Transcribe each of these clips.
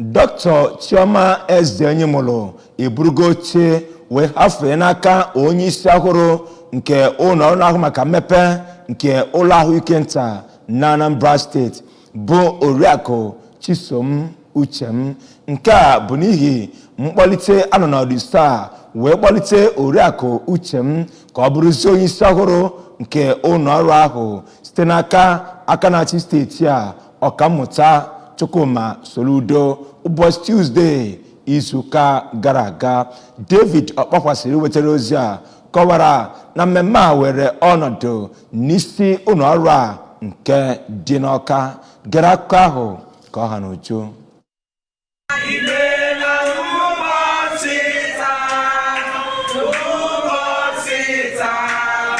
Dr. Chioma Ezenyimulu eburugo oche wee hafee n'aka onye isi ọhụrụ nke ụlọ ọrụ na-ahụ maka mmepe nke ụlọ ahụike nta na Anambra Steeti, bụ Oriakụ Chisom Uchem. Nke a bụ n'ihi mkpọlite anọ n'ọdụ a wee kpọlite Oriakụ Uchem ka ọ bụrụzie onye isi ọhụrụ nke ụlọ ọrụ ahụ site n'aka aka na-achị steeti a, Ọkammụta Chukwuma Soludo, ụbọchị Tuzdee izuụka gara aga. David Ọkpakwasịrị wetara ozi a kọwara na mmemme a were ọnọdụ n'isi ụlọ ọrụ a nke dị n'Ọka. Gere akụkọ ahụ ka ọ ha n'uju. Imeela n'ụbọchị taa, n'ụbọchị taa,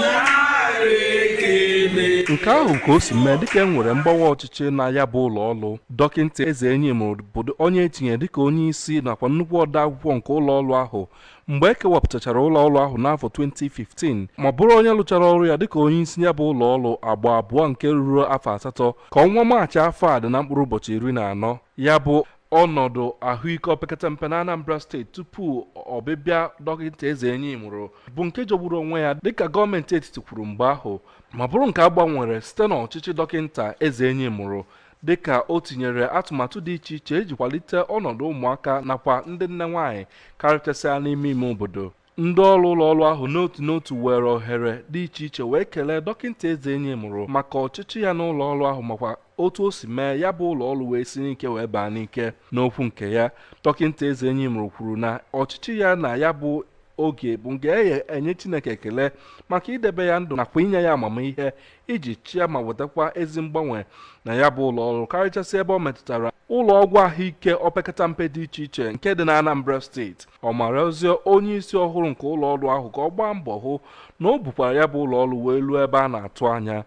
narị ekele. Nke ahụ ka o si mee dịka e nwere mgbanwe ọchịchị na ya bụ ụlọ ọrụ. Dọkịta Ezenyimulu bụ onye etinyere dịka onye isi nakwa nnukwu ode akwụkwọ nke ụlọ ọrụ ahụ mgbe e kewapụtachara ụlọ ọrụ ahụ n'afọ 2015, ma bụrụ onye lụchara ọrụ ya dịka onye isi ya bụ ụlọ ọrụ agba 2 nke ruru afọ 8 ka ọnwa Maachị afọ a dị na mkpụrụ ụbọchị 14. Ya bụ ọnọdụ ahụike opekata mpe na Anambra Steeti tupu ọbịbịa Dọkịta Ezenyimulu bụ nke jọgburu onwe ya, dịka gọọmenti etiti kwuru mgbe ahụ, ma bụrụ nke a gbanwere site n'ọchịchị Dọkịta Ezenyimulu, dịka o tinyere atụmatụ dị iche iche iji kwalite ọnọdụ ụmụaka nakwa ndị nne nwaanyị, karịchasịa n'ime ime obodo. Ndị ọrụ ụlọ ọrụ ahụ n'otu n'otu were ohere dị iche iche wee kelee Dọkịta Ezenyimulu maka ọchịchị ya n'ụlọ ọrụ ahụ, makwa otu o si mee ya bụ ụlọ ọrụ wee si n'ike wee baa n'ike. N'okwu nke ya, Dọkịta Ezenyimulu kwuru na ọchịchị ya na ya bụ oge bụ nke enye Chineke ekele maka idebe ya ndụ nakwa inye ya amamihe iji chịa ma wetakwa ezi mgbanwe na ya bụ ụlọ ọrụ, karịchasị ebe ọ metụtara ụlọ ọgwụ ahụike opekata mpe dị iche iche nke dị na Anambra Steeti. Ọ mara ozi onye isi ọhụrụ nke ụlọ ọrụ ahụ ka ọ gbaa mbọ hụ na o bukwara ya bụ ụlọ ọrụ wee luo ebe a na-atụ anya.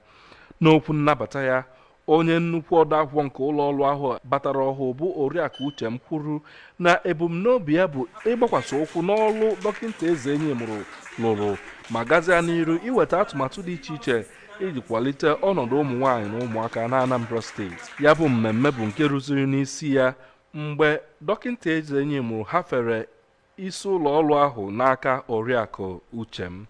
N'okwu nnabata ya, onye nnukwu odeakwụkwọ nke ụlọ ọrụ ahụ batara ọhụụ, bụ Oriakụ Uchem, kwuru na ebumnobi ya bụ ịgbakwasị ụkwụ n'ọrụ Dọkịta Ezenyimulu lụrụ ma gazie n'iru iweta atụmatụ dị iche iche iji kwalite ọnọdụ ụmụ nwaanyị na ụmụaka na Anambra Steeti. Ya bụ mmemme bụ nke rụziri n'isi ya mgbe Dọkịta Ezenyimulu hafere isi ụlọ ọrụ ahụ n'aka Oriakụ Uchem.